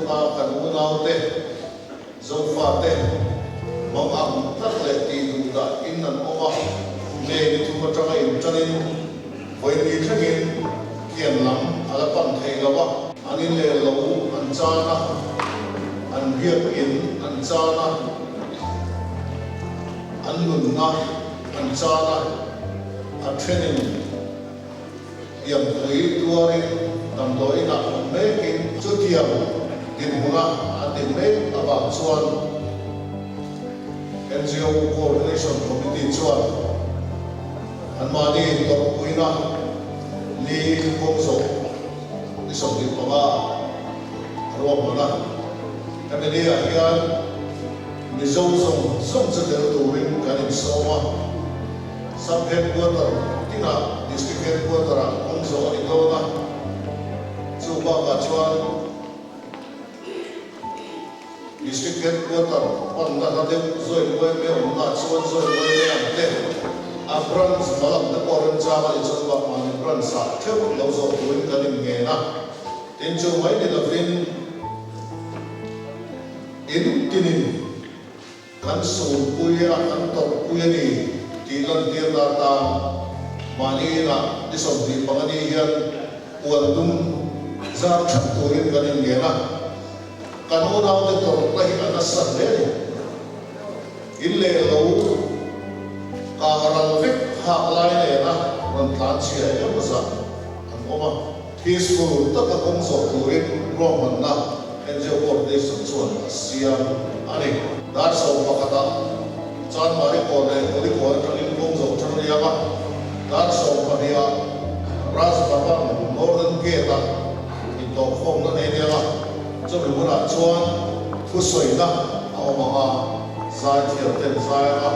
meka kan unaute, Zofate, mangang tak leh tih duh dah in an awm a, May ni thum atanga inṭanin vawi ni thlengin kian lam a la pan thei lo a. An in leh lo an chan a, an biakinn an chan a, an nunna an chan a, a thenin Pianpui tuarin damdawiinah awm mekin chutiang dinhmuna an din mek avang chuan NGO Coordination Committee chuan anmahni tawrhpuina ni kawng zawh ni 25 a ruahman a. Hemi ni-ah hian Mizo zawng zawng chu tel turin kan insawm a. Sub Headquarter tinah District Headquarter ah kawng zawh a ni dawn a, chu bakah chuan District Headquarter panna hla deuh Zawi Muaime awmna chuan Zawi Muaime ang te, a branch hma lam te pawh remchang a ni chuan bak mahni branch ah theuh lo zawh turin kan inngen a, tin chu mai ni lovin in tinin. Kan sunpui a, kan tawrhpui a ni tih lantirna atan mahni inah ni 25 ni hian puan dum zar that turin kan inngen a, kan unaute tawrhna hi a nasa hle a ni. In leh lo kah ral vek hak lai nena rawn tlan chhia emaw zah an awm a. Peaceful taka kawng zawh turin ruahmanna NGO Coordination chuan a siam a ni. Dar sawm pakhatah Chanmari kawn leh Kulikawn atangin kawng zawh tan riang a, dar 12ah Raj Bhavan Northern Gate-ah intawhkhawmna nei riang a, chumi hmunah chuan thusawina a awm ang a, zaithiam ten zai ang a.